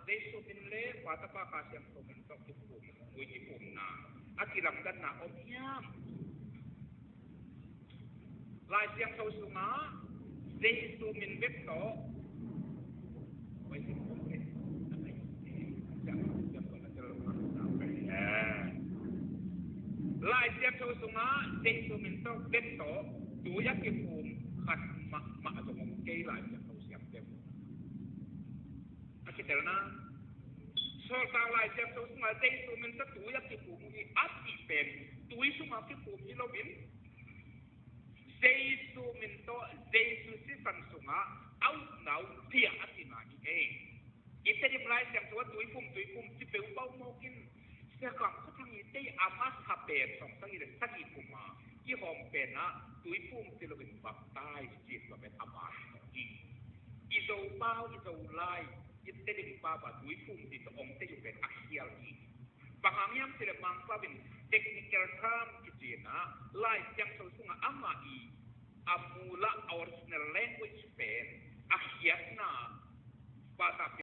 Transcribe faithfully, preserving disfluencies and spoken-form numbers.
Jesu min le Pa, Tapa, Kha Siangtho min tawh kiphum, tui kiphumna a kilamdanna om hiam? Lai Siangtho sungah Jesu min bek tawh, Lai Siangtho sungah Jesu min tawh bek tawh tui a kiphum khat mahmah zong om kei, Lai Siangtho siamte. A kitelna, Sawltak Lai Siangtho sungah Jesu min tawh tui a kiphum hi a cih pen tui sungah kiphum hi loin, Jesu min tawh Jesu sisan sungah a upna uh piang a cihna hi ei. I Tedim Lai Siangtho ah tuiphum, tuiphum ci peuhpeuh mawk in, Sia Kam Kha Thang i tei a masa pen sawmsagih le sagih kum a i hawm pen ah tuiphum ci loin baptize ci, tua pen a masa hi. I Zopau, i Zolai, i Tedim pau ah tuiphum ci tawh hong tei uh pen a khial hi. Bang hang hiam cih leh Mangpau in technical term kici in ah, Lai Siangtho sungah amah i a mula, original language pen a khiatna, Pastor